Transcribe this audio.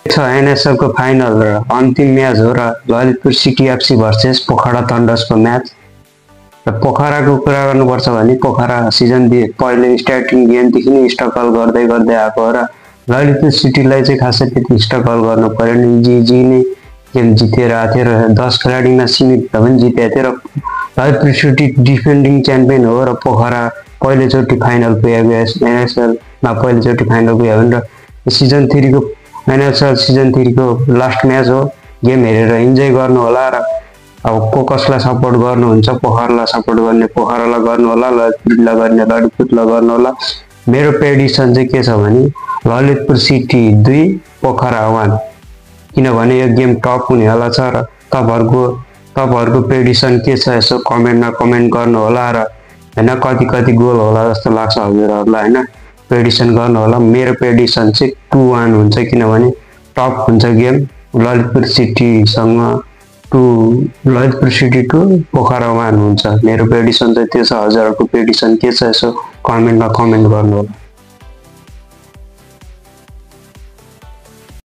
छ एनएसएल को फाइनल र अन्तिम म्याच हो र Lalitpur city FC versus Pokhara थन्डर्सको म्याच। र पोखराको कुरा गर्नुपर्छ भने पोखरा सिजन पहिले स्टार्टिङ गेमदेखि नै स्ट्रगल गर्दै गर्दै आएको हो र ललितपुर सिटीलाई चाहिँ खासै त्यति स्ट्रगल गर्नु परेन, इजी नै गेम जितेर आएको थियो र 10 खेलाडीमा सीमित पनि जितेको थियो र ललितपुर सिटी डिफेन्डिङ च्याम्पियन हो र पोखरा पहिलोचोटि फाइनल पुगेको एनएसएलमा पहिलोचोटि फाइनल पुग्यो भने र सिजन 3 को एनएसएल सिजन 3 को लास्ट म्याच हो। गेम हेरेर इन्जोय गर्नु होला र अब कसलाई सपोर्ट गर्नुहुन्छ, पोखरालाई सपोर्ट गर्ने पोखरालाई गर्नु होला, ललितपुरलाई गर्ने ललितपुरलाई गर्नु होला। मेरो प्रेडिक्सन चाहिँ के छ भने ललितपुर सिटी 2 पोखरा 1, किनभने यो गेम टप हुनेवाला छ र तपाईहरुको प्रेडिक्सन के छ यसो कमेन्टमा कमेन्ट गर्नु होला र हैन कति गोल होला जस्तो लाग्छ हजुरहरुलाई हैन प्रेडिक्सन गर्नु होला। मेरो प्रेडिक्सन चाहिँ 2-1 हुन्छ, किनभने टप हुन्छ गेम ललितपुर सिटी 2 पोखरा 1 हुन्छ। मेरो प्रेडिक्सन चाहिँ त्यो छ। हजुरहरुको प्रेडिक्सन के छ यसो कमेन्टमा कमेन्ट गर्नु होला।